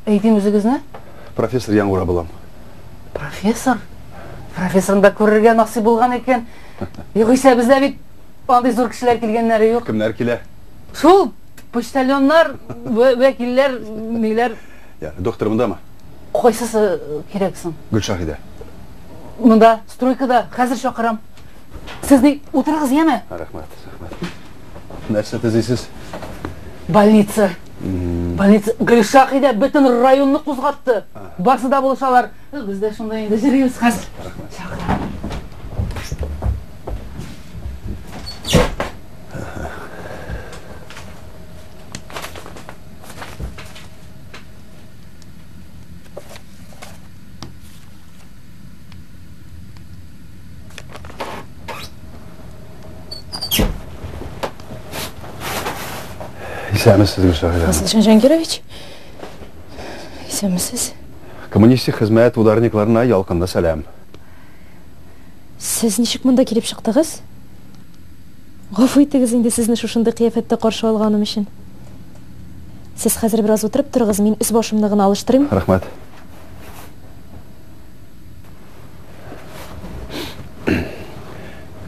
әйтим үзегезне? Профессор Яңгура булам. Профессор? Профессорны да күрергә насыйп булган икән. Югыйсә бездә бит андый зур кешеләр килгәннәре юк. Кемнәр килә? Шул почтальоннар, вәкилләр, ниләр. Я, доктор мондамы? Кайсысы кирәк соң? Гөлшаһидә. Монда, стройкада, хәзер чакырам. Сез ни, утырыгыз, яме? Рәхмәт, рәхмәт. Нәрсә төзисез? Больница. Больница. Гөлшаһидә бөтен районны кузгатты. Барсы да булышалар. Без дә шунда инде йөрибез хәзер. Рәхмәт. Чакырам. Исәнмесез, Гөлшаһидә. Фазылҗан Җангирович. Исәнмесез. Коммунистик хезмәт ударникларына ялкынлы сәлам. Сез ничек монда килеп чыктыгыз? Гафу итегез инде сезне шушындый кыяфәттә каршы алганым өчен. Сез хәзер бераз утырып торыгыз, мин өс-башымны гына алыштырыйм. Рәхмәт.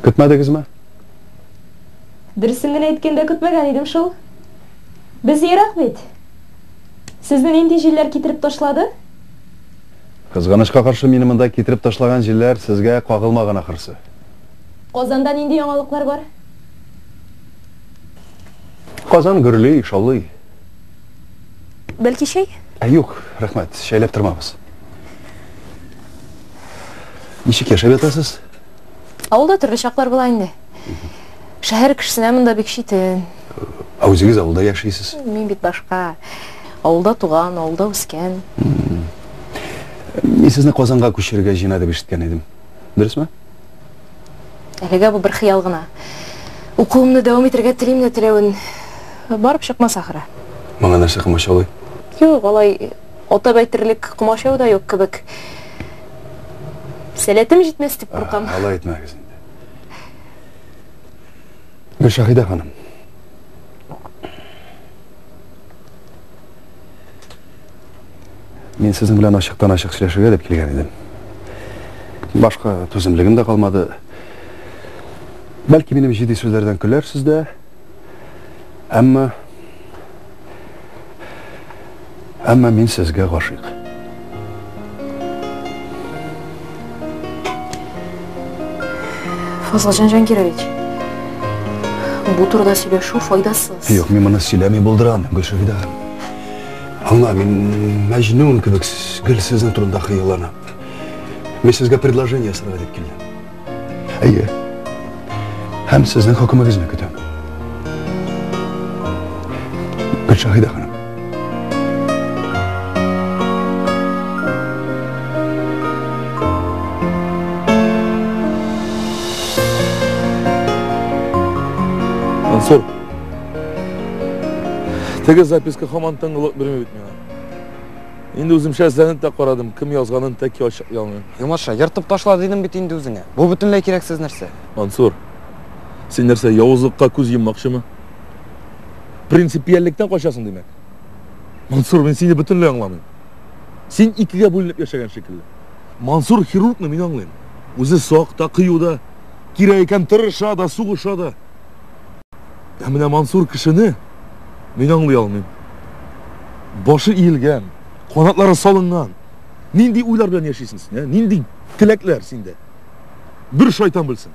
Көтмәдегезме? Дөресен генә әйткәндә, көтмәгән идем шул. Без ерак бит. Сезне нинди җилләр китереп ташлады? Кызганычка каршы, мине монда китереп ташлаган җилләр сезгә кагылмаган ахрысы. Казанда нинди яңалыклар бар? Казан гөрли, шаулый. Бәлки чәй? Ә, юк, рәхмәт, чәйләп тормабыз. Ничек яшәп ятасыз? Авылда төрле чаклар була инде. Шәһәр кешесенә монда бик читен. Ә үзегез авылда яшисез? Мин бит башка. Авылда туган, авылда үскән. Мин сезне Казанга күчерергә җыена дип ишеткән идем. Дөресме? Әлегә бу бер хыял гына. Укуымны дәвам итәргә телим дә теләвен. Барып чыкмас ахыры. Моңа нәрсә комачаулый? Юк, алай атап әйтерлек комачау да юк кебек. Сәләтем җитмәс дип куркам. Алай әйтмәгез инде. Гөлшаһидә ханым. Мин сезнең белән ачыктан-ачык сөйләшергә дип килгән идем. Башка түземлегем дә калмады. Бәлки минем җитди сүзләрдән көләрсез дә, әмма әмма мин сезгә гашыйк. Фазылҗан Җангирович, бу турыда сөйләшү файдасыз. Юк, мин моны сөйләми булдыра алмыйм, Гөлшәһидә ханым. Аңла, мин Мәҗнүн кебек гел сезнең турында хыялланам. Мин сезгә предложение ясарга дип килдем. Әйе. Һәм сезнең хөкемегезне көтәм. Гөлшәһидә ханым. Мансур. Теге записка һаман тынгылык бирми бит миңа. Инде үземчә эзләнеп тә карадым, кем язганын тәки ачыклый алмыйм. Юматша, ертып ташла дидем бит инде үзеңә. Бу бөтенләй кирәксез нәрсә. Мансур, син нәрсә, явызлыкка күз йоммакчымы? Принципиальлектән качасың, димәк. Мансур, мин сине бөтенләй аңламыйм. Син икегә бүленеп яшәгән шикелле. Мансур хирургны мин аңлыйм. Үзе сак та, кыю да, кирәк икән тырыша да, сугыша да. Ә менә Мансур кешене мин аңлый алмыйм. Башы иелгән, канатлары салынган. Нинди уйлар белән яшисең син, ә? Нинди теләкләр синдә? Бер шайтан белсен.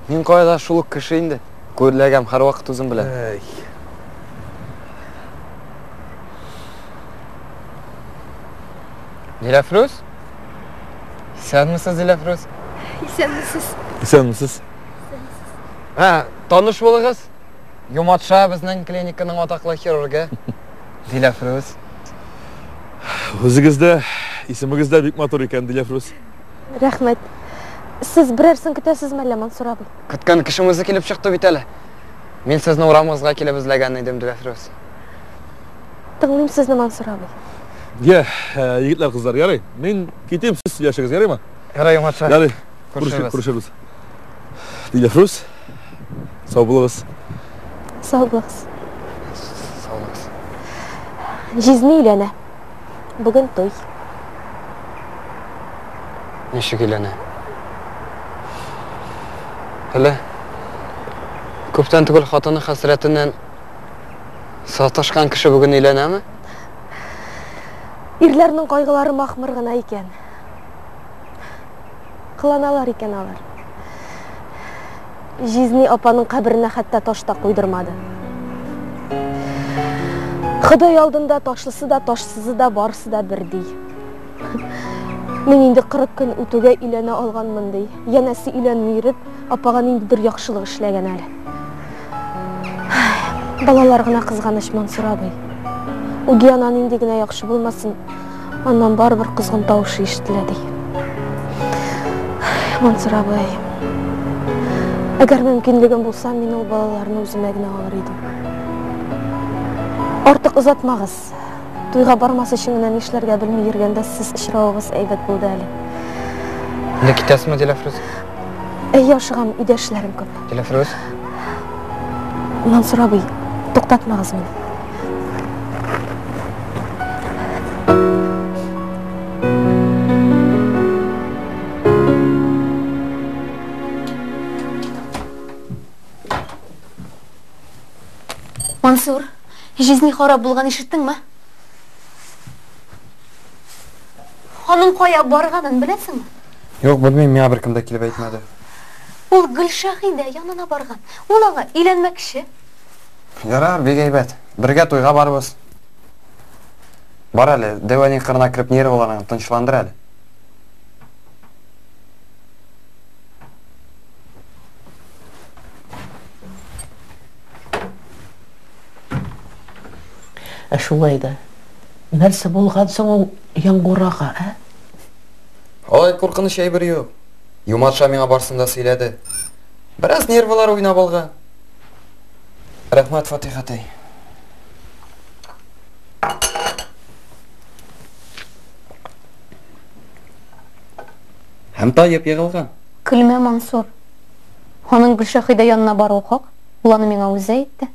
Мин кая да шул ук кеше инде. Күрләгәм һәрвакыт үзем белән. Әй. Диләфрүз? Исәнмесез, Диләфрүз? Исәнмесез. Исәнмесез. Ә, таныш булыгыз. Юматша безнең клиниканың атаклы хирургы. Диләфрүз. Үзегез дә, исемегез дә бик матур икән, Диләфрүз. Рәхмәт. Сез берәрсен көтәсезме әллә, Мансур абый? Көткән кешем үзе килеп чыкты бит әле. Мин сезне урамыгызга килеп эзләгән идем, Диләфрүз. Тыңлыйм сезне, Мансур абый. Йә, егетләр, кызлар, ярый. Мин китим, сез сөйләшегез, ярыймы? Ярый, Юматша. Ярый. Күрешербез. Күрешербез. Диләфрүз, сау булыгыз. Сау булыгыз. Сау булыгыз. Җизни өйләнә. Бүген туй. Ничек өйләнә? Әле күптән түгел хатыны хәсрәтеннән саташкан кеше бүген өйләнәме? Ирләрнең кайгылары махмыр гына икән. Кыланалар икән алар. Җизни апаның каберенә хәтта таш та куйдырмады. Ходай алдында ташлысы да, ташсызы да, барысы да бер ди. Мин инде 40 көн үтүгә өйләнә алганмын ди. Янәсе өйләнми йөреп, апага ниндидер яхшылык эшләгән әле. Балалар гына кызганыч, Мансур абый. Үги ана нинди генә яхшы булмасын, аннан барыбер козгын тавышы ишетелә ди. Мансур абый, әгәр мөмкинлегем булса, мин ул балаларны үземә генә алыр идем. Артык озатмагыз. Туйга бармас өчен генә нишләргә белми йөргәндә сез очравыгыз әйбәт булды әле. Инде китәсезме, Диләфрүз? Әйе, ашыгам, өйдә эшләрем күп. Диләфрүз? Мансур абый, туктатмагыз мине. Мансур, җизни харап булган ишеттеңме? Аның кая барганын беләсеңме? Юк, белмим, миңа беркем дә килеп әйтмәде. Ул Гөлшәһидә янына барган. Ул аңа өйләнмәкче. Ярар, бик әйбәт. Бергә туйга барбыз. Бар әле, дәү әни кырына кереп нервыларыңны тынычландыр әле. Ә шулай да, нәрсә булган соң ул Яңгурага, ә? Алай куркыныч әйбер юк. Юматша миңа барсын да сөйләде. Бераз нервылар уйнап алган. Рәхмәт, Фатихатай. Һәм таеп егылган. Көлмә, Мансур. Аның Гөлшәһидә янына баруы хак. Ул аны миңа үзе әйтте.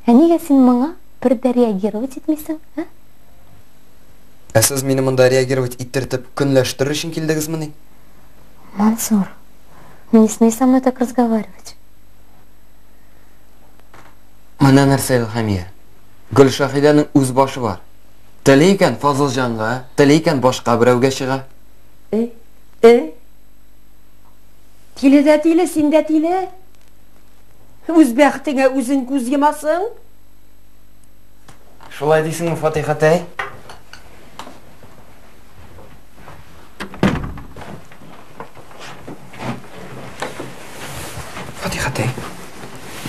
Ә нигә син моңа бер дә реагировать итмисең, ә? Ә сез мине монда реагировать иттертеп, көнләштерер өчен килдегезмени? Мансур, не смей со мной так разговаривать. Менә нәрсә, Илһамия. Гөлшәһидәнең үз башы бар. Тели икән Фазылҗанга, тели икән башка берәүгә чыга. Э, э. Тиле дә тиле, син дә тиле. Үз бәхетеңә үзең күз йомасың. Шулай дисеңме, Фатихатай? Фатихатай,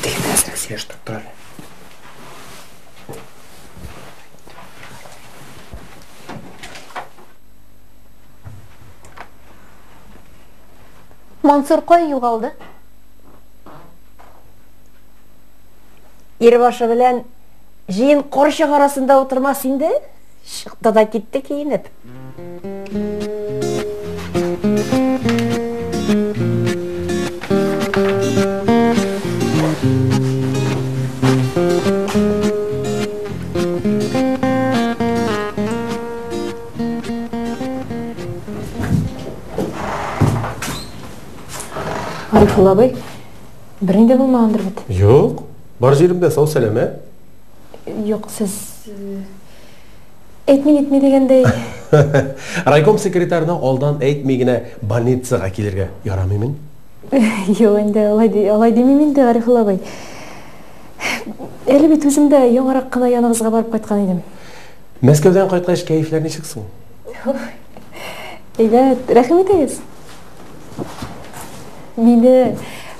тегене әзрәк сөйләштереп тор әле. Мансур кая югалды? Ир башы белән җыен карчык арасында утырмас инде. Чыкты да китте киенеп. Гарифулла абый, берни дә булмагандыр бит? Юк, бар җиремдә сау-сәламәт. Юк, сез әйтми нитми дигәндәй. Райком секретарына алдан әйтми генә больницага килергә ярамыймыни? Юк инде, алай, алай димим инде, Гарифулла абый. Әле бит үзем дә яңарак кына яныгызга барып кайткан идем. Мәскәүдән кайткач кәефләр ничек соң? Әйбәт, рәхим итегез. Мине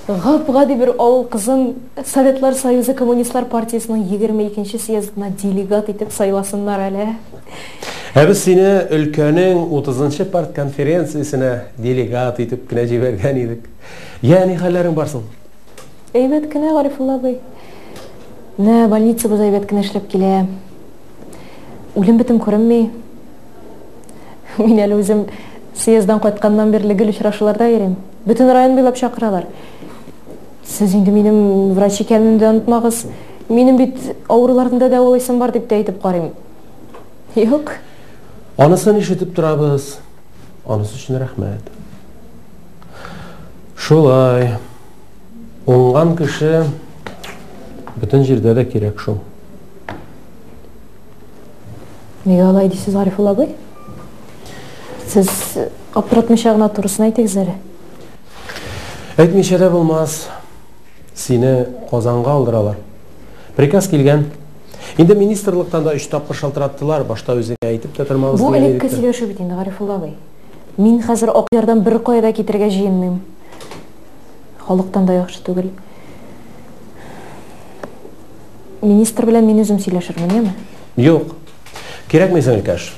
гап-гади бер авыл кызын Советлар Союзы Коммунистлар партиясенең 22 съездына делегат итеп сайласыннар әле. Ә без сине өлкәнең 30 партконференциясенә делегат итеп кенә җибәргән идек. Я, ни хәлләрең бар соң? Әйбәт кенә, Гарифулла абый. Менә больницабыз әйбәт кенә эшләп килә. Үлем-бетем күренми. Мин әле үзем съезддан кайтканнан бирле гел очрашуларда йөрим. Бөтен район буйлап чакыралар. Сез инде минем врач икәнемне дә онытмагыз. Минем бит авыруларны да дәвалыйсым бар дип тә әйтеп карыйм. Юк. Анысын ишетеп торабыз. Анысы өчен рәхмәт. Шулай. Уңган кеше бөтен җирдә дә кирәк шул. Нигә алай дисез, Гарифулла абый? Сез аптыратмыйча гына турысын әйтегез әле. Әйтмичә дә булмас. Сине Казанга алдыралар. Приказ килгән. Инде министрлыктан да өч тапкыр шалтыраттылар, башта үзеңә әйтеп тә тормабыз Бу дигән элекке идек тә. сөйләшү бит инде, Гарифулла абый. Мин хәзер Акъярдан беркая да китергә җыенмыйм. Халыктан да яхшы түгел. Министр белән мин үзем сөйләшермен, яме? Юк. Кирәкми, сеңелкәш.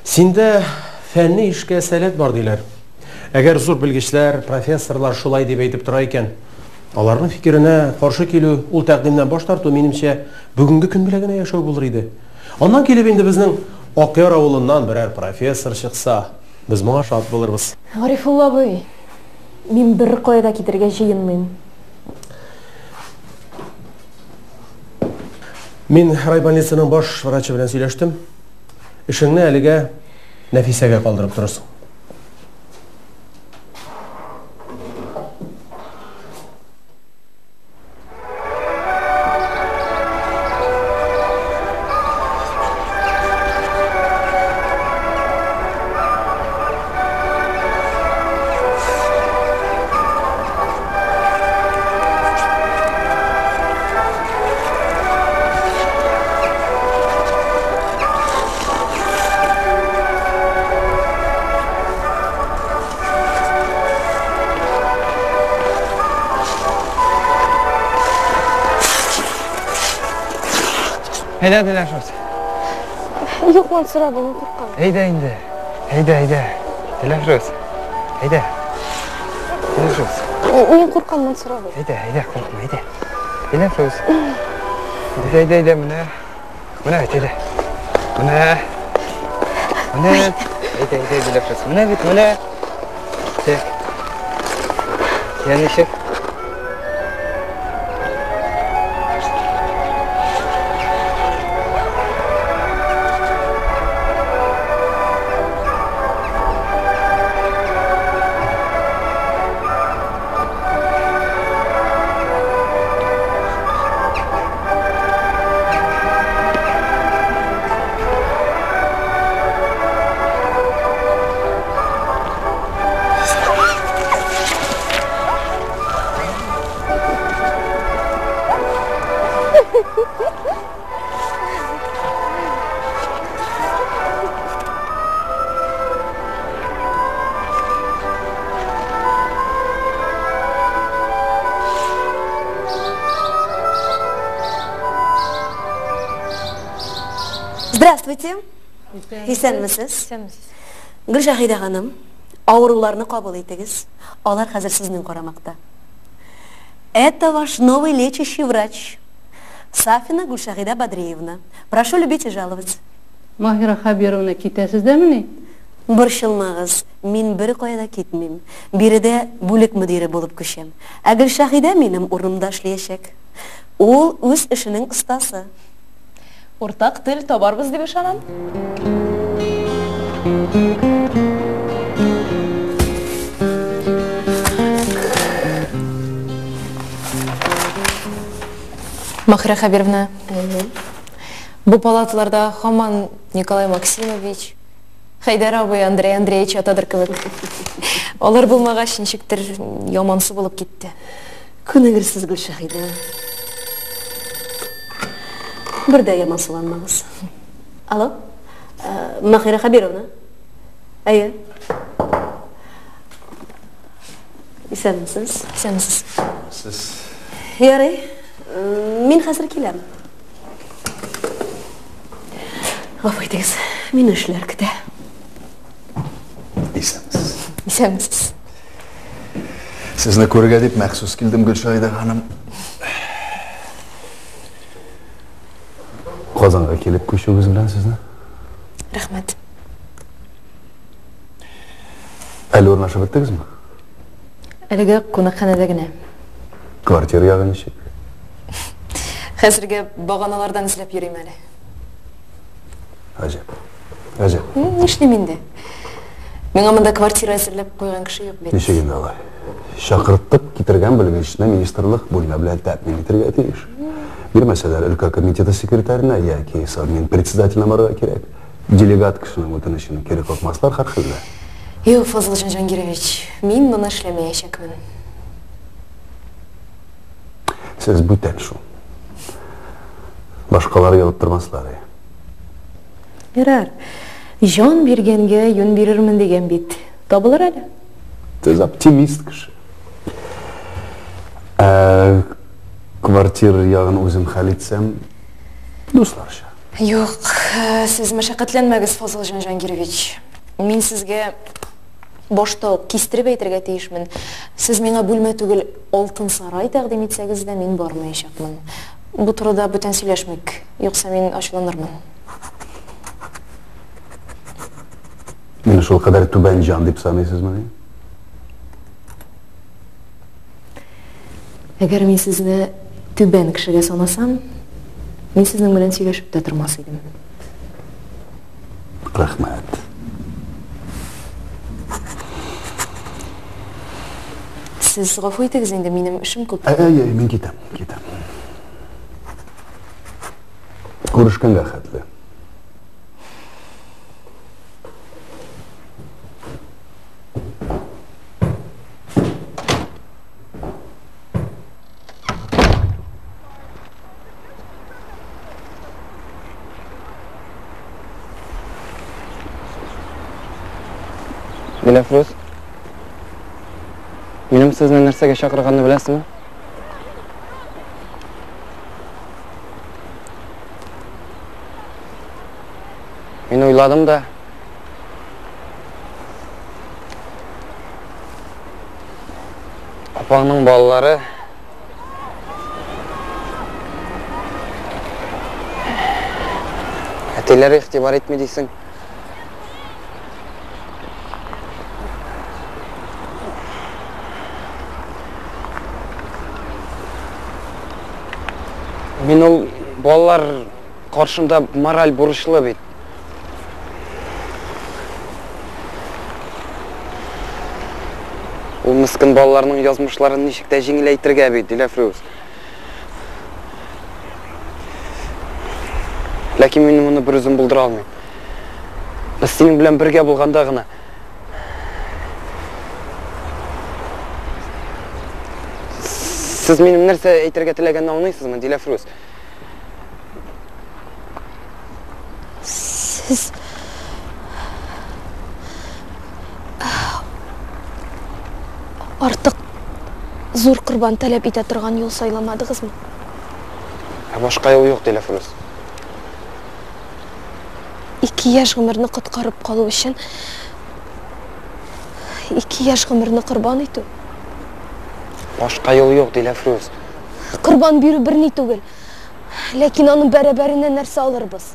Синдә фәнни эшкә сәләт бар диләр. Әгәр зур белгечләр, профессорлар шулай дип әйтеп тора икән, аларның фикеренә каршы килү, ул тәкъдимнән баш тарту, минемчә, бүгенге көн белән генә яшәү булыр иде. Аннан килеп инде безнең Акъяр авылыннан берәр профессор чыкса, без моңа шат булырбыз. Гарифулла абый, мин беркая да китергә җыенмыйм. Мин райбольницаның баш врачы белән сөйләштем. Эшеңне әлегә Нәфисәгә калдырып торырсың. Әйдә, Диләфрүз. Юк, Мансур абый, мин куркам. Әйдә инде. Әйдә, әйдә. Диләфрүз. Әйдә. Диләфрүз. Мин куркам, Мансур абый. Әйдә, әйдә, куркма, әйдә. Диләфрүз. Әйдә, әйдә, әйдә, менә. Менә бит, әйдә. Менә. Менә. Әйдә, әйдә, Диләфрүз. Менә бит, менә. Так. Я ничек? Здравствуйте. Исәнмесез. Гөлшәһидә ханым, авыруларны кабул итегез. Алар хәзер сезнең карамакта. Это ваш новый лечащий врач. Сафина Гульшахида Бадриевна. Прошу любить и жаловать. Маһира Хәбировна, китәсез дәмени? Борчылмагыз, мин беркая да китмим. Биредә бүлек мөдире булып күчәм. Ә Гөлшәһидә минем урынымда эшләячәк. Ул үз эшенең остасы. Уртак тел табарбыз дип ышанам. Махира Хабировна, бу палаталарда һаман Николай Максимович, Хәйдәр абый, Андрей Андреевич ятадыр кебек. Алар булмагач, ничектер ямансу булып китте. Күнегерсез, Гөлшәһидә. Бер дә ямансуланмагыз. Алло, Махира Хабировна. Әйе. Исәнмесез. Исәнмесез. Сез. Ярый. Мин хәзер киләм. Гафу итегез, мине эшләр көтә. Исәнмесез. Исәнмесез. Сезне күрергә дип махсус килдем, Гөлшәһидә ханым. Казанга килеп күчүегез белән сезне. Рәхмәт. Әле урнашып беттегезме? Әлегә кунакханәдә генә. Квартира ягы ничек? Хәзергә баганалардан эзләп йөрим әле. Гаҗәп. Гаҗәп. Нишлим инде? Миңа монда квартира әзерләп куйган кеше юк бит. Ничек инде алай? Чакыртып китергән белгечне министрлык бүлмә белән тәэмин итәргә тиеш. Бирмәсәләр, өлкә комитеты секретарена яки Совмин председателенә барырга кирәк. Делегат кешенең үтенечен кире какмаслар һәрхәлдә. Юк, Фазылҗан Җангирович, мин моны эшләмәячәкмен. Сез бүтән шул. Башкалар оялып тормаслар. Ярар. Җан биргәнгә юнь бирермен дигән бит. Табылыр әле. Сез оптимист кеше. Ә квартира ягын үзем хәл итсәм, дусларча. Юк, сез мәшәкатьләнмәгез, Фазылҗан Җангирович. Мин сезгә башта ук кистереп әйтергә тиешмен. Сез миңа бүлмә түгел, алтын сарай тәкъдим итсәгез дә, мин бармаячакмын. Бу турыда бүтән сөйләшмик, юкса мин ачуланырмын. Мине шул кадәр түбән җан дип саныйсызмыни? Әгәр мин сезне түбән кешегә санасам, мин сезнең белән сөйләшеп тә тормас идем. Рәхмәт. Сез гафу итегез инде, минем эшем күп. Әй, әй, мин китәм, китәм. Күрешкәнгә хәтле. Диләфрүз, минем сезне нәрсәгә чакырганны беләсезме? Мин уйладым да, апаңның балалары әтиләре игътибар итми дисең. Мин ул балалар каршында мораль бурычлы бит. Ул мескен балаларның язмышларын ничек тә җиңеләйтергә бит, Диләфрүз. Ләкин мин моны бер үзем булдыра алмыйм. Без синең белән бергә булганда гына. Сез минем нәрсә әйтергә теләгәнне аңлыйсызмы, Диләфрүз? Сез артык зур корбан таләп итә торган юл сайламадыгызмы? Ә башка юл юк, Диләфрүз. Ике яшь гомерне коткарып калу өчен ике яшь гомерне корбан итү. Башка юл юк, Диләфрүз. Корбан бирү берни түгел. Ләкин аның бәрабәренә нәрсә алырбыз?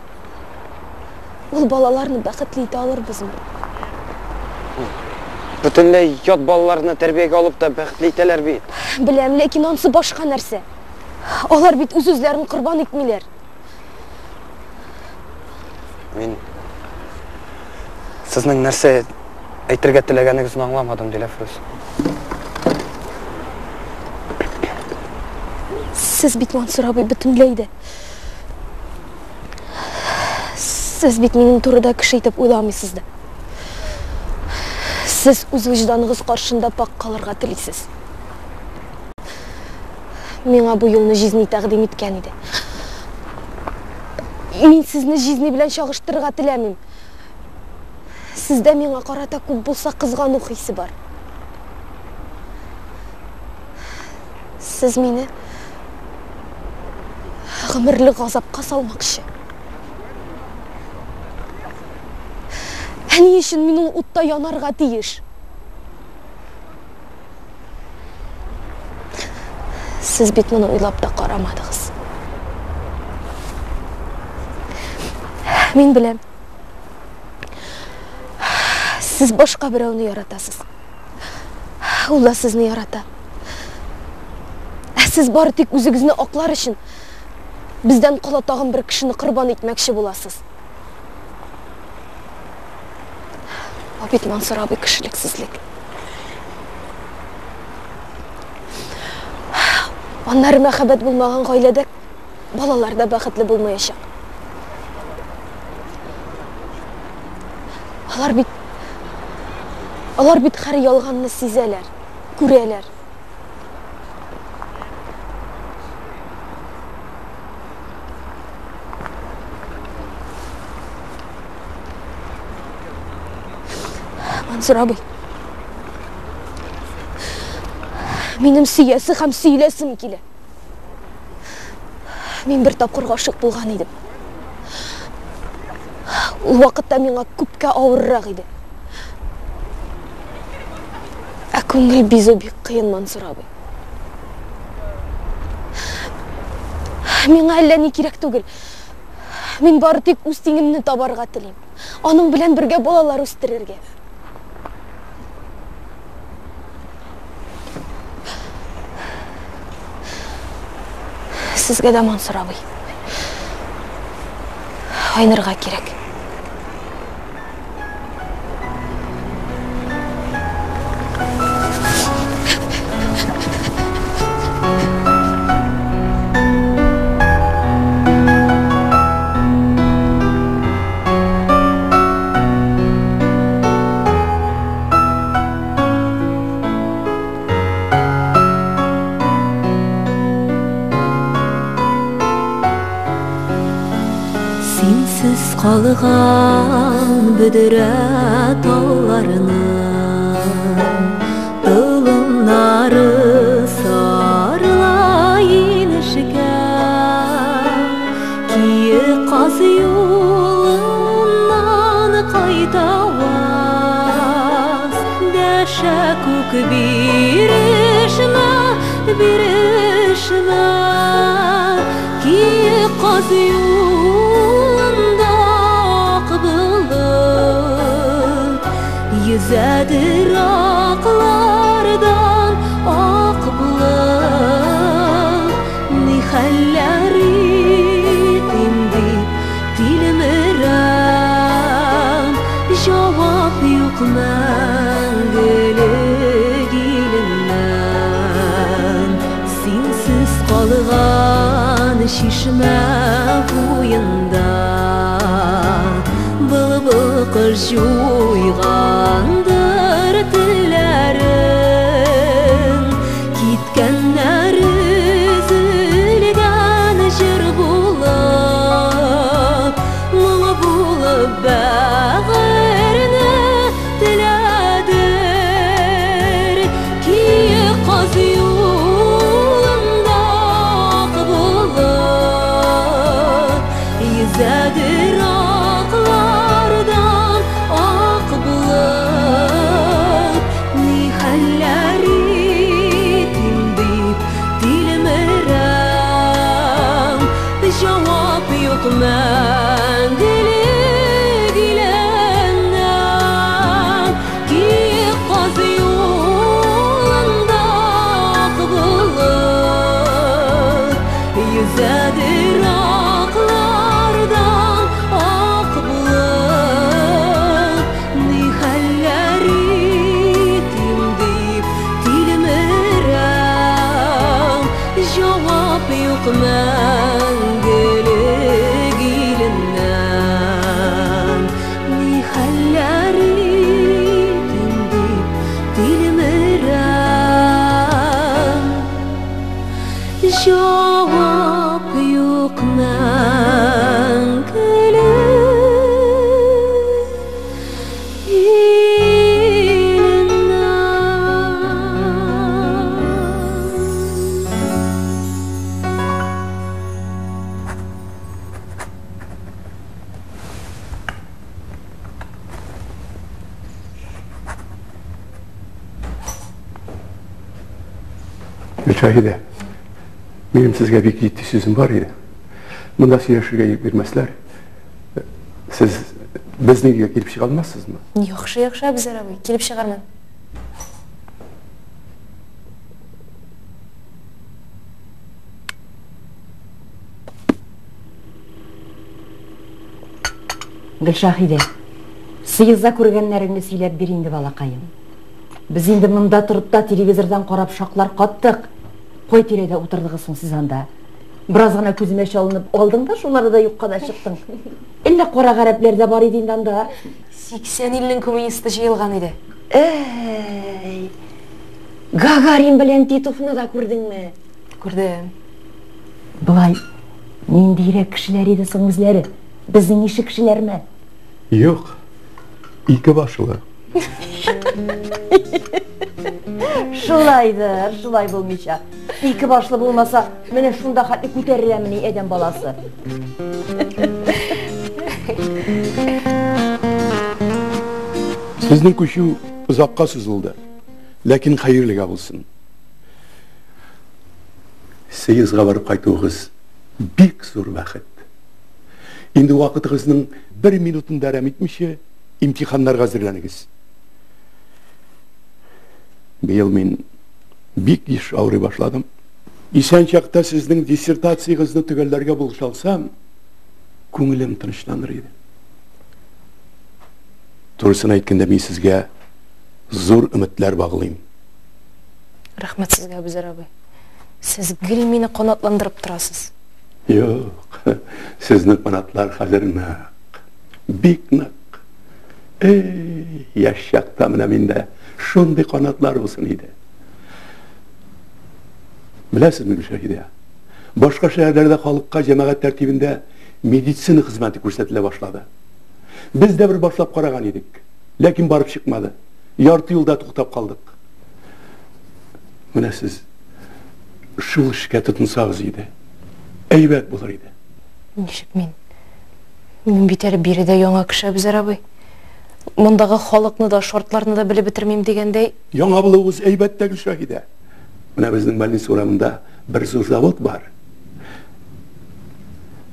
Ул балаларны бәхетле итә алырбызмы? Бөтенләй ят балаларны тәрбиягә алып та бәхетле итәләр бит. Беләм, ләкин ансы башка нәрсә. Алар бит үз-үзләрен корбан итмиләр. Мин сезнең нәрсә әйтергә теләгәнегезне аңламадым, Диләфрүз. Сез бит, Мансур абый, бөтенләй дә. Сез бит минем турыда кеше итеп уйламыйсыз да. Сез үз вөҗданыгыз каршында пакь калырга телисез. Миңа бу юлны җизни тәкъдим иткән иде. Мин сезне җизни белән чагыштырырга теләмим. Сездә миңа карата күп булса кызгану хисе бар. Сез мине гомерлек газапка салмакчы. Ә ни өчен мин ул утта янарга тиеш? Сез бит моны уйлап та карамадыгыз. Мин беләм. Сез башка берәүне яратасыз. Ул да сезне ярата. Ә сез бары тик үзегезне аклар өчен Бездән кала тагын бер кешене корбан итмәкче буласыз. Бу бит Мансур абый кешелексезлек. Аннары мәхәббәт булмаган гаиләдә балалар да бәхетле булмаячак. Алар бит Алар бит һәр ялганны сизәләр, күрәләр. Мансур абый. Минем сөясе һәм сөйләсем килә. Мин бер тапкыр гашыйк булган идем. Ул вакытта миңа күпкә авыррак иде. Ә күңел бизү бик кыен, Мансур абый. Миңа әллә ни кирәк түгел. Мин бары тик үз тиңемне табарга телим. Аның белән бергә балалар үстерергә. Сезгә дә, Мансур абый. Айнырга кирәк. Синсез калган бөдрә тауларның Толымнары сарыла инешкә. Киек каз юлыннан кайтаваз, Дәшә күк, бирешмә, бирешмә. Киек каз юлында ак болыт Йөзәдер аклардан ак булып. Ни хәлләр итим дип тилмерәм, Җавап юк мәңгелек иленнән. Синсез калган чишмә буенда Былбыл кош җуйгандыр телләрен. Киткәннәр өзелгән җыр булып, Моң булып бәгырьне теләдер. Киек каз юлында ак булып Йөзәдер аклардан ак булып. Ни хәлләр итим дип тилмерәм, Җавап юк мәңгелек иленнән. Киек каз юлында ак булып Йөзәдер аклардан ак булып. Ни хәлләр итим дип тилмерәм, Җавап юк мәңгелек иленнән. Ни хәлләр итим дип тилмерәм, Җавап юк мәңгелек Гөлшаһидә, минем сезгә бик җитди сүзем бар иде. Монда сөйләшергә ирек бирмәсләр. Сез безнең өйгә килеп чыга алмассызмы? Яхшы, яхшы, Әбүзәр абый, килеп чыгармын. Гөлшаһидә, съездда күргәннәреңне сөйләп бир инде, балакаем. Без инде монда торып та телевизордан карап шаклар каттык. Кай тирәдә утырдыгыз соң сез анда? Бераз гына күземә чалынып алдың да, шулары да юкка да чыктың. Әллә кара гарәпләр дә бар иде инде анда? 80 илнең коммунисты җыелган иде. Әй! Гагарин белән Титовны да күрдеңме? Күрдем. Болай ниндирәк кешеләр иде соң үзләре? Безнең ише кешеләрме? Юк, ике башлы. Шулайдыр, шулай булмыйча. Ике башлы булмаса, менә шунда хәтле күтәреләмени адәм баласы. Сезнең күчү озакка сузылды, ләкин хәерлегә булсын. Съездга барып кайтуыгыз бик зур бәхет. Инде вакытыгызның бер минутын да әрәм итмичә, имтиханнарга әзерләнегез. Быел мин бик еш авырый башладым. Исән чакта сезнең диссертациягезне төгәлләргә булыша алсам, күңелем тынычланыр иде. Турысын әйткәндә, мин сезгә зур өметләр баглыйм. Рәхмәт сезгә, Әбүзәр абый. Сез гел мине канатландырып торасыз. Юк, сезнең канатлар хәзер нык, бик нык. Эй, яшь чакта менә миндә шундый канатлар булсын иде. Беләсезме, Гөлшәһидә, башка шәһәрләрдә халыкка җәмәгать тәртибендә медицина хезмәте күрсәтелә башлады. Без дә бер башлап караган идек, ләкин барып чыкмады. Ярты юлда туктап калдык. Менә сез шул эшкә тотынсагыз иде, әйбәт булыр иде. Ничек мин? Мин бит әле биредә яңа кеше, Әбүзәр абый. Мондагы халыкны да, шартларны да белеп бетермим дигәндәй. Яңа булуыгыз әйбәт тә, Гөлшаһидә. Менә безнең больница урамында бер зур завод бар.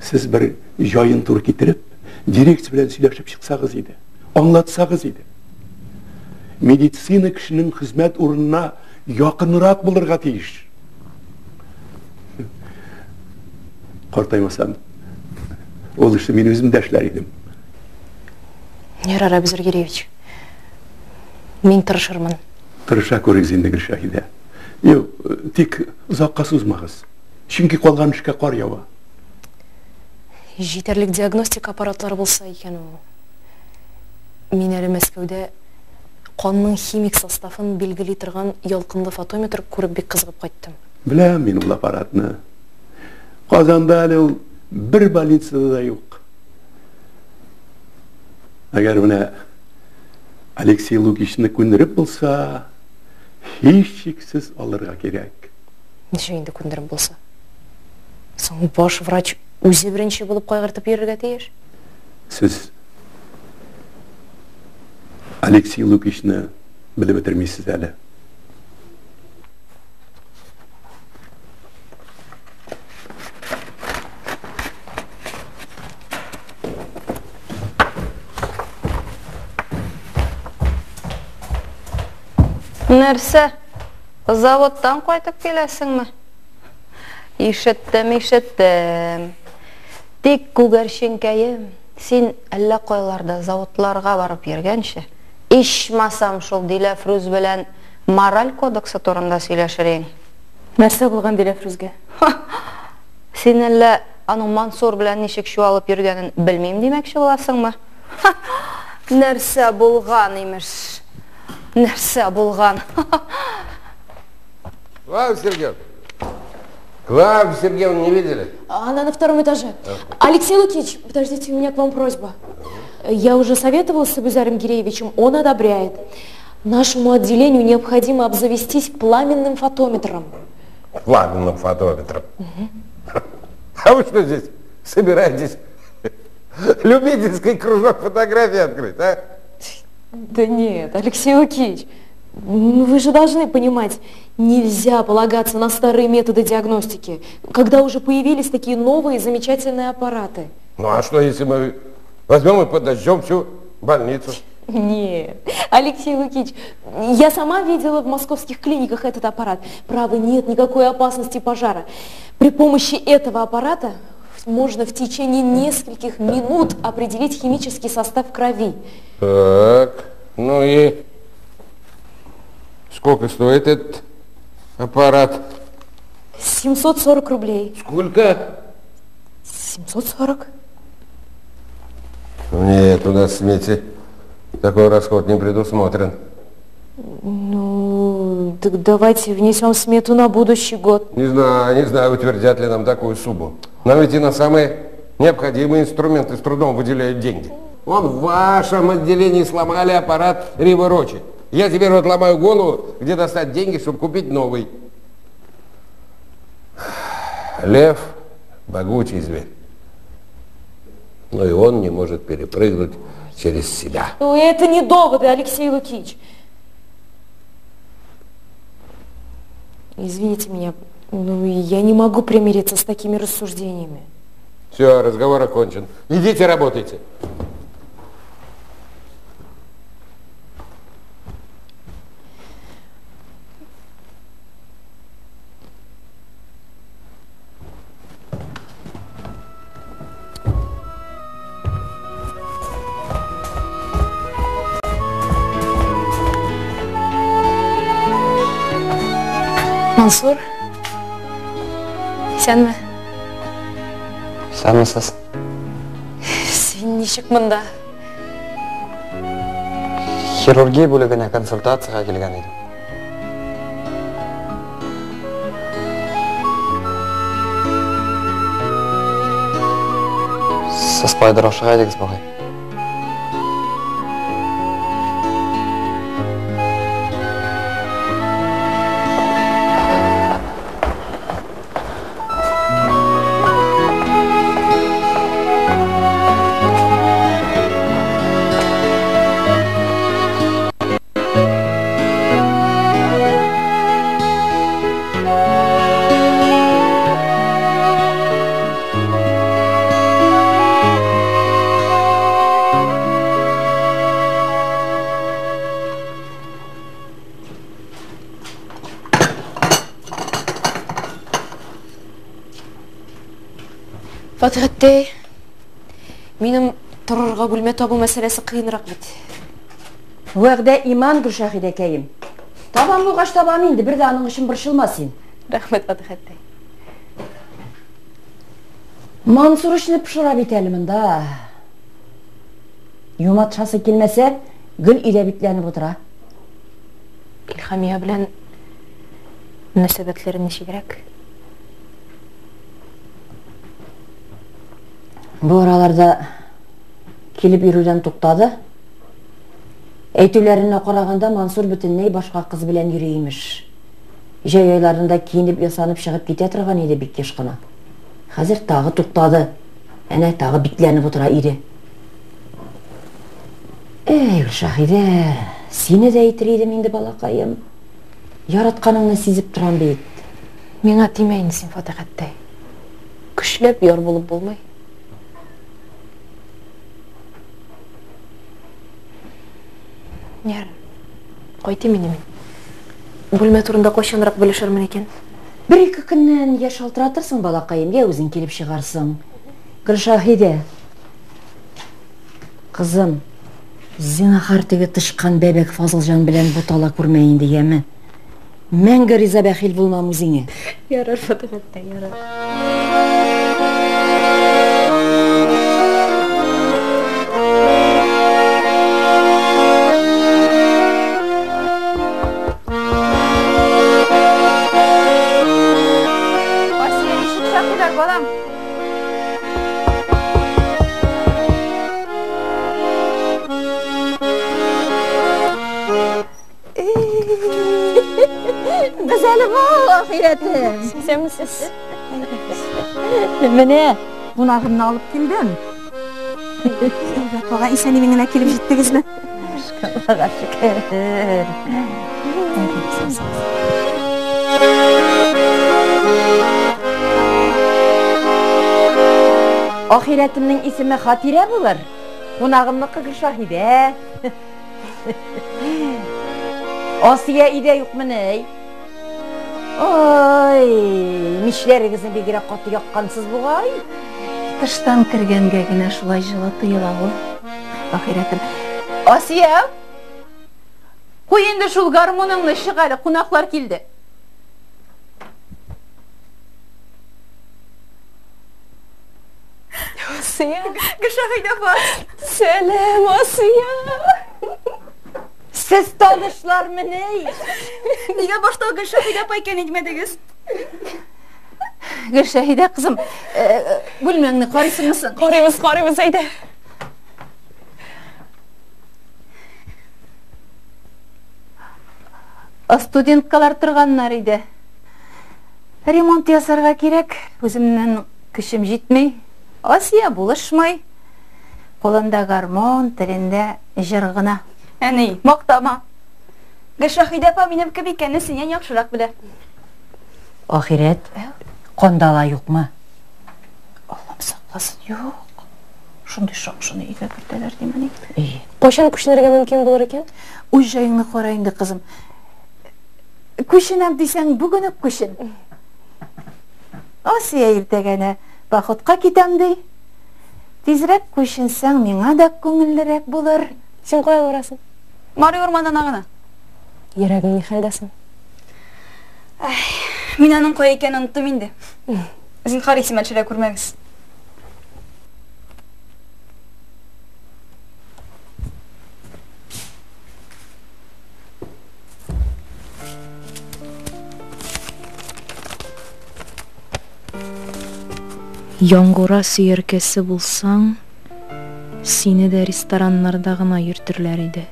Сез бер җаен туры китереп, дирекция белән сөйләшеп чыксагыз иде, аңлатсагыз иде. Медицина кешенең хезмәт урынына якынрак булырга тиеш. Картаймасам, ул эшне мин үзем дә эшләр идем. Ярар, Әбүзәр Гиреевич. Мин тырышырмын. Тырыша күрегез инде, Гөлшаһидә. Юк, тик озакка сузмагыз. Чөнки калган эшкә кар ява. Җитәрлек диагностика аппаратлары булса икән ул. Мин әле Мәскәүдә канның химик составын билгели торган ялкынлы фотометр күреп бик кызыгып кайттым. Беләм мин ул аппаратны. Казанда әле ул бер больницада да юк. Әгәр менә Алексей Лукичны күндереп булса, һичшиксез алырга кирәк. Ничек инде күндереп булса? Соң баш врач үзе беренче булып кайгыртып йөрергә тиеш. Сез Алексей Лукичны белеп бетермисез әле. Нәрсә? Заводтан кайтып киләсеңме? Ишеттем, ишеттем. Тик күгәрченкәем, син әллә кайларда заводларга барып йөргәнче, ичмасам шул Диләфрүз белән мораль кодексы турында сөйләшер идең. Нәрсә булган Диләфрүзгә? Син әллә аның Мансур белән ничек чуалып йөргәнен белмим димәкче буласыңмы? Нәрсә булган, имеш? Нәрсә булган? Клавдия Сергеевна! Клавдию Сергеевну не видели? Она на втором этаже. Алексей Лукич, подождите, у меня к вам просьба. Я уже советовалась с Абузаром Гиреевичем, он одобряет. Нашему отделению необходимо обзавестись пламенным фотометром. Пламенным фотометром? Угу. А вы что здесь собираетесь любительский кружок фотографии открыть, а? Да нет, Алексей Лукич, ну вы же должны понимать, нельзя полагаться на старые методы диагностики, когда уже появились такие новые замечательные аппараты. Ну а что, если мы возьмем и подожжем всю больницу? Нет, Алексей Лукич, я сама видела в московских клиниках этот аппарат. Право, нет никакой опасности пожара. При помощи этого аппарата Можно в течение нескольких минут определить химический состав крови. Так, ну и сколько стоит этот аппарат? 740 рублей. Сколько? 740. Нет, у нас в смете такой расход не предусмотрен. Ну, так давайте внесем смету на будущий год. Не знаю, утвердят ли нам такую сумму. Нам ведь и на самые необходимые инструменты с трудом выделяют деньги. Вон в вашем отделении сломали аппарат Рива Рочи. Я теперь вот ломаю голову, где достать деньги, чтобы купить новый. Лев – могучий зверь. Но и он не может перепрыгнуть через себя. Ну, это не доводы, Алексей Лукич. Извините меня, но я не могу примириться с такими рассуждениями. Все, разговор окончен. Идите работайте. Мансур, исәнме? Исәнмесез. Син ничек монда? Хирургия бүлегенә консультациягә килгән идем. Сез кайдыр ашыга идегез бугай. Фатихәттәй, минем торырга бүлмә табу мәсьәләсе кыенрак бит. Вәгъдә иман, Гөлшәһидәкәем. Табам булгач табам инде, бер дә аның өчен борчылма син. Рәхмәт, Фатихәттәй. Мансур эшне пошыра бит әле монда. Юматшасы килмәсә, гел өйдә бикләнеп утыра. Илһамия белән мөнәсәбәтләре ничегрәк? Бу араларда килеп йөрүдән туктады. Әйтүләренә караганда Мансур бөтенләй башка кыз белән йөри имеш. Җәй айларында киенеп ясанып чыгып китә торган иде бик еш кына. Хәзер тагы туктады. Әнә тагы бикләнеп утыра ире. Эй, Гөлшаһидә, сине дә әйтер идем инде, балакаем. Яратканыңны сизеп торам бит. Миңа тимә инде син, Фатихәттәй. Көчләп яр булып булмый. Ярар, кайтыйм инде мин. Бүлмә турында кайчанрак белешермен икән? Бер-ике көннән я шалтыратырсың, балакаем, я үзең килеп чыгарсың. Гөлшаһидә, кызым, зинһар теге тычкан бәбәк Фазылҗан белән бутала күрмә инде, яме. Мәңге риза бәхил булмам үзеңә. Ярар, Фатихәттәй, ярар. Асия, ишек шакыйлар, балам. Без әле бал, ахирәтем. Исәнмесез. Менә кунагымны алып килдем. Әйбәт бала, исән-имин генә килеп җиттегезме? Аллага шөкер. Ахирәтемнең исеме Хатирә булыр. Кунагымныкы Гөлшаһидә. Асия өйдә юкмыни? Ой, мичләрегезне бигрәк каты яккансыз бугай. Тыштан кергәнгә генә шулай җылы тоела ул. Ахирәтем. Асия! Куй инде шул гармуныңны, чык әле, кунаклар килде. Асия. Гөлшаһидә апа. Сәлам, Асия. Сез танышлармыни? Нигә башта Гөлшаһидә апа икәнен әйтмәдегез? Гөлшәһидә кызым, бүлмәңне карыйсыңмы соң? Карыйбыз, карыйбыз, әйдә. Студенткалар торганнар иде. Ремонт ясарга кирәк, үземнән көчем җитми. Асия булышмый. Кулында гармун, телендә җыр гына. Әни, мактама. Гөлшаһидә апа минем кем икәнне синнән яхшырак белә. Ахирәт, кандала юкмы? Аллам сакласын, юк. Шундый шакшыны өйгә кертәләр димени? Әйе. Кайчан күченергә мөмкин булыр икән? Үз җаеңны кара инде, кызым. Күченәм дисәң, бүген үк күчен. Асия иртәгәне походка китәм ди. Тизрәк күченсәң, миңа да күңеллерәк булыр. Син кая барасың? Мари урманына гына. Йөрәгең ни хәлдә соң? Мин аның кая икәнен оныттым инде. Зинһар исемә төшерә күрмәгез. Яңгура сөяркәсе булсаң, сине дә рестораннарда гына йөртерләр иде.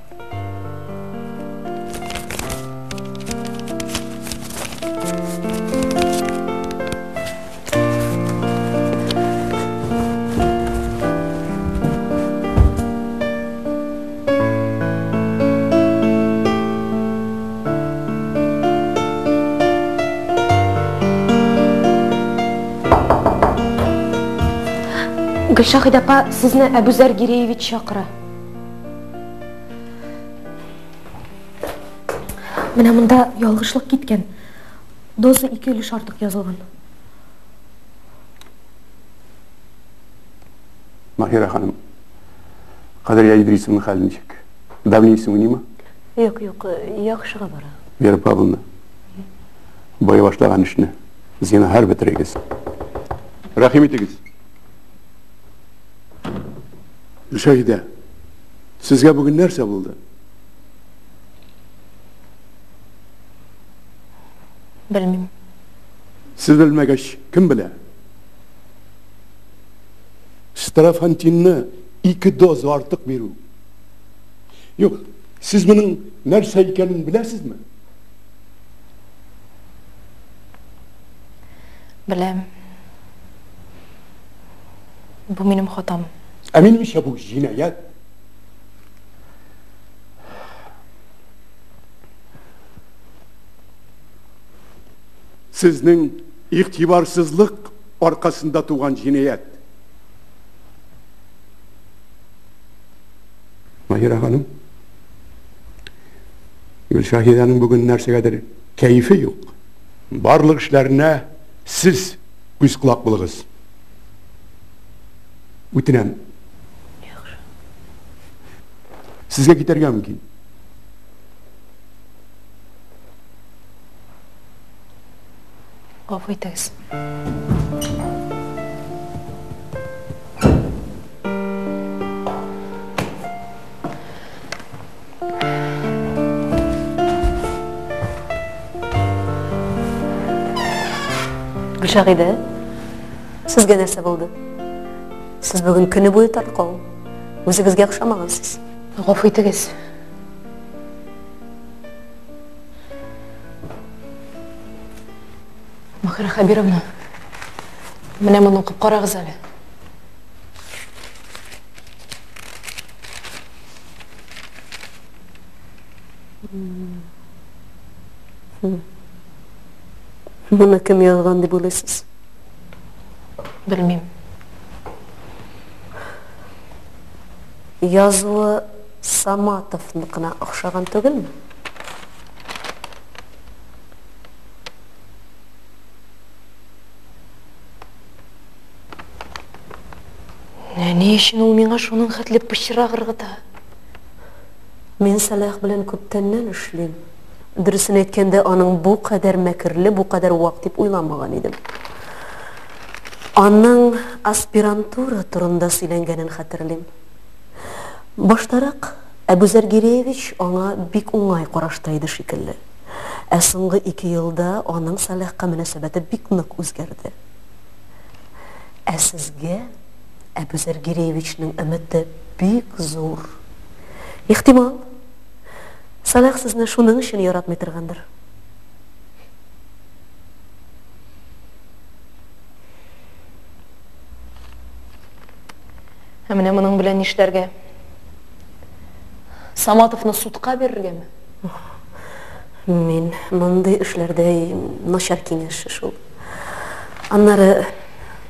Гөлшаһидә апа, сезне Әбүзәр Гиреевич чакыра. Менә монда ялгышлык киткән. Доза ике өлеш артык язылган. Маһира ханым, Кадрия Идрисовның хәле ничек? Давлениесе уйныймы? Юк, юк, яхшыга бара. Вера Павловна, бая башлаган эшне зинһар бетерегез. Рәхим итегез. Гөлшәһидә, сезгә бүген нәрсә булды? Белмим. Сез белмәгәч, кем белә? Строфантинны ике доза артык бирү. Юк, сез моның нәрсә икәнен беләсезме? Беләм. Бу минем хатам. Ә минемчә бу җинаять. Сезнең игътибарсызлык аркасында туган җинаять. Маһира ханым, Гөлшаһидәнең бүген нәрсәгәдер кәефе юк. Барлык эшләренә сез күз колак булыгыз. Үтенәм. Яхшы. Сезгә китәргә мөмкин. Гафу итегез. Гөлшәһидә, сезгә нәрсә булды? Сез бүген көне буе таркау. Үзегезгә охшамагансыз. Гафу итегез. Махира Хабировна, менә моны укып карагыз әле. Моны кем язган дип уйлыйсыз? Белмим. Язуы Саматовныкына охшаган түгелме? Менә ни өчен ул миңа шуның хәтле пычрак ыргыта? Мин Сәлах белән күптәннән эшлим. Дөресен әйткәндә, аның бу кадәр мәкерле, бу кадәр вак дип уйламаган идем. Аның аспирантура турында сөйләнгәнен хәтерлим. Баштарак Әбүзәр Гиреевич аңа бик уңай карашта иде шикелле. Ә соңгы 2 елда аның Сәлахка мөнәсәбәте бик нык үзгәрде. Ә сезгә Әбүзәр Гиреевичның өмете бик зур. Ихтимал, Сәлах сезне шуның өчен яратмый торгандыр. Ә менә моның белән нишләргә? Саматовны судка бирергәме? Мин мондый эшләрдә начар киңәшче шул. Аннары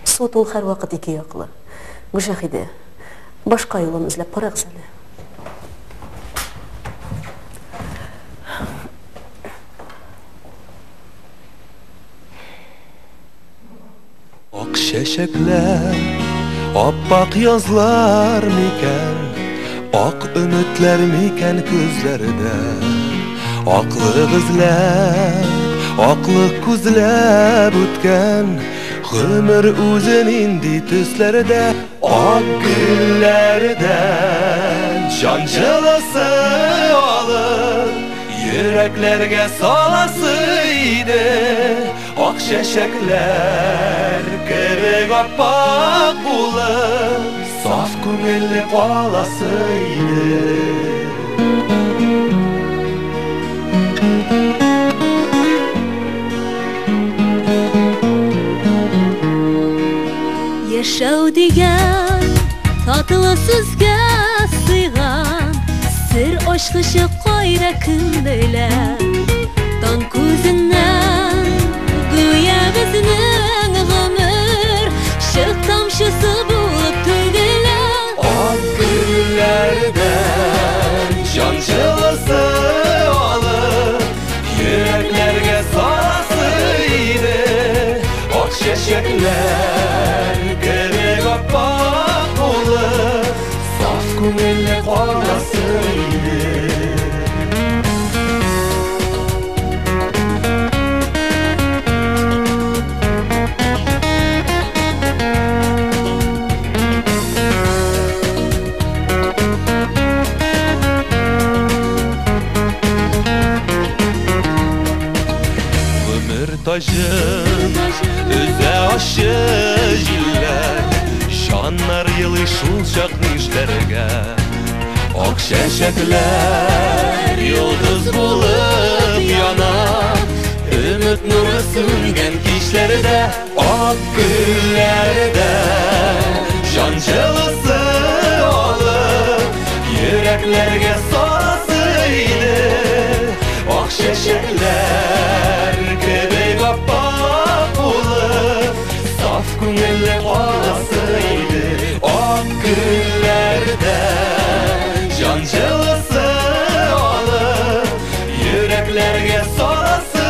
суд ул һәрвакыт ике яклы. Гөлшәһидә, башка юлын эзләп карагыз әле. Ак чәчәкләр, аппак язлар микән, ак өметләр микән күзләрдә? Аклык эзләп, аклык күзләп үткән гомер үзе нинди төсләрдә? Ак гөлләрдән җан җылысы алып, йөрәкләргә саласы иде. Ак чәчәкләр кебек аппак булып, саф күңелле каласы иде. Яшәү дигән татлы сүзгә сыйган, сер ачкычы кайда кем белә? Таң күзеннән гүя безнең гомер чык тамчысы булып түгелә. Ак гөлләрдән җан җылысы алып, йөрәкләргә саласы иде. Ак чәчәкләр кебек аппак булып, саф күңелле каласы иде. Гомер таҗын өзә ачы җилләр, җаннар елый шул чак нишләргә? Ак чәчәкләр йолдыз булып яна, өмет нуры сүнгән кичләрдә. Ак гөлләрдә җан җылысы алып, йөрәкләргә саласы иде. Ак чәчәкләр кебек аппак булып, саф күңелле каласы иде. Ак гөлләрдә җан җылысы алып, йөрәкләргә саласы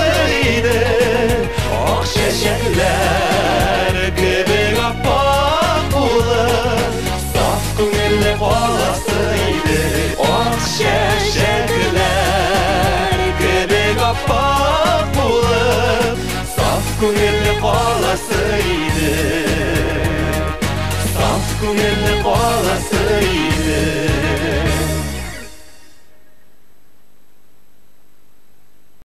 иде. Ак чәчәкләр кебек аппак булып, саф күңелле каласы иде. Ак чәчәкләр кебек аппак булып, саф күңелле каласы иде. Саф күңелле каласы иде.